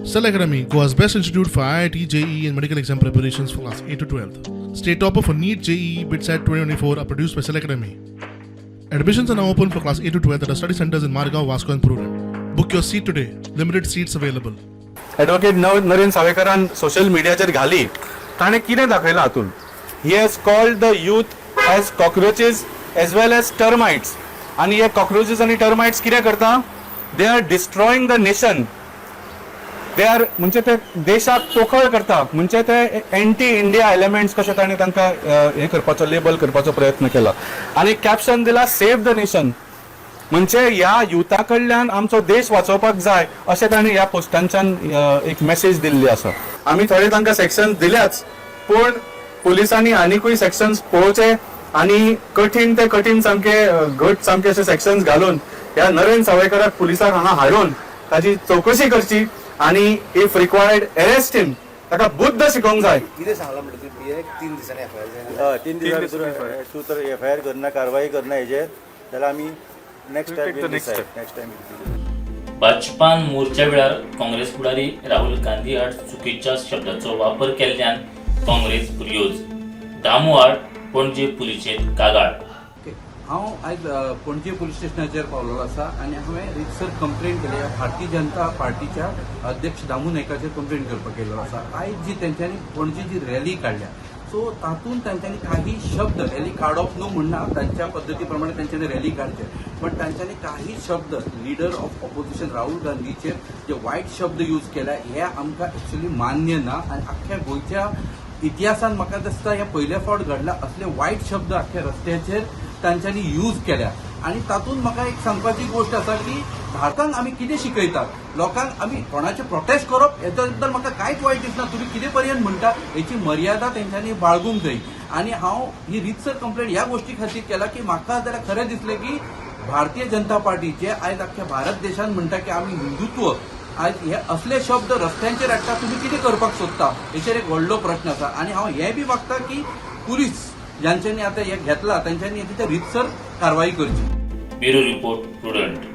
Cell Academy, Goa's best institute for IIT, JEE, and medical exam preparations for class 8 to 12. State topper for NEET, JEE, BITSAT 2024 are produced by Cell Academy. Admissions are now open for class 8 to 12 at our study centers in Margao, Vasco, and Prudent. Book your seat today. Limited seats available. Advocate नव Naren सावेकरान social मिडियाचेर घाली. ताणें कितें दाखयलां हातून? He has called the youth as cockroaches as well as termites. आनी हे cockroaches आनी टर्मायट्स कितें करता? They are destroying the nation. They are म्हणजे ते देशाक पोकळ करता. म्हणजे ते एंटी इंडिया एलिमेंट्स कशे ताणें तांकां हें करपाचो, लेबल करपाचो प्रयत्न केला आनी कॅप्शन दिला, "सेव्ह the nation". म्हणजे ह्या युथा कडल्यान आमचो देश वाचोवपाक जाय अशें ताणें ह्या पोस्टांच्यान एक मेसेज दिल्ली आसा. आमी थोडे तांकां सेक्शन दिल्याच, पूण पुलिसांनी आनिकूय सेक्शन्स पळोवचे आनी कठीण ते कठीण, सामके घट सामके अशे सेक्शन्स घालून ह्या नरेन सावयकराक पुलिसाक हांगा हाडून ताची चवकशी करची आनी if required, arrest हिम. ताका बुद्ध शिकोवंक जाय. कितें सांगलां म्हणटा तुमी एक 3 दिसांनी एफआयआर जायना? हय, 3 दिसां भितर तूं तर एफआयआर करना, कारवाई करना हेजेर जाल्यार आमी next time take the next step. Next time. भाजपान मोर्चा वेळार काँग्रेस फुडारी राहुल गांधी आड चुकीच्या शब्दाचो वापर केल्ल्यान काँग्रेस फुर्योज. दामू आड पणजे पुलिशेंत कागाळ. ओके, हांव आयज पणजे पुलीस स्टेशनाचेर पावलेलो आसा आनी हांवें रितसर कंप्लेन केल्या. भारतीय जनता पार्टीच्या अध्यक्ष दामू नायकाचेर कंप्लेन करपाक गेल्लो आसा. आयज जी तेंच्यांनी पणजे जी रॅली काडल्या, सो तातूंत तांच्यांनी काही शब्द, रॅली काडप न्हू म्हणना, तांच्या पद्दती प्रमाणे तांच्यांनी रॅली काडचे, पण तांच्यांनी काही शब्द लिडर ऑफ ऑपोजिशन राहुल गांधीचेर जे वायट शब्द यूज केल्या, हे आमकां एक्चुअली मान्य ना. आनी आख्ख्या गोंयच्या इतिहासान म्हाका दिसता हे पयले फावट घडला, असले वायट शब्द आख्ख्या रस्त्याचेर तांच्यांनी यूज केल्या. आनी तातूंत म्हाका एक सांगपाची गोश्ट आसा की भारतान आमी कितें शिकयतात लोकांक? आमी कोणाचे प्रोटेस्ट करप हेच्या बद्दल म्हाका कांयच वायट दिसना. तुमी कितें पर्यंत म्हणटा हेची मर्यादा तेंच्यांनी बाळगूंक जाय. आनी हांव ही रितसर कंप्लेंट ह्या गोश्टी खातीर केला की म्हाका जाल्यार खरें दिसलें की भारतीय जनता पार्टी जे आयज आख्ख्या भारत देशान म्हणटा की आमी हिंदुत्व, आयज हे असले शब्द रस्त्यांचेर हाडटा, तुमी कितें करपाक सोदता हेचेर एक व्हडलो प्रश्न आसा. आनी हांव हें बी मागता की पुलीस ज्यांच्यांनी आतां हें घेतला, तेंच्यांनी तेच्या रितसर कारवाई करची. Bureau report, prudent.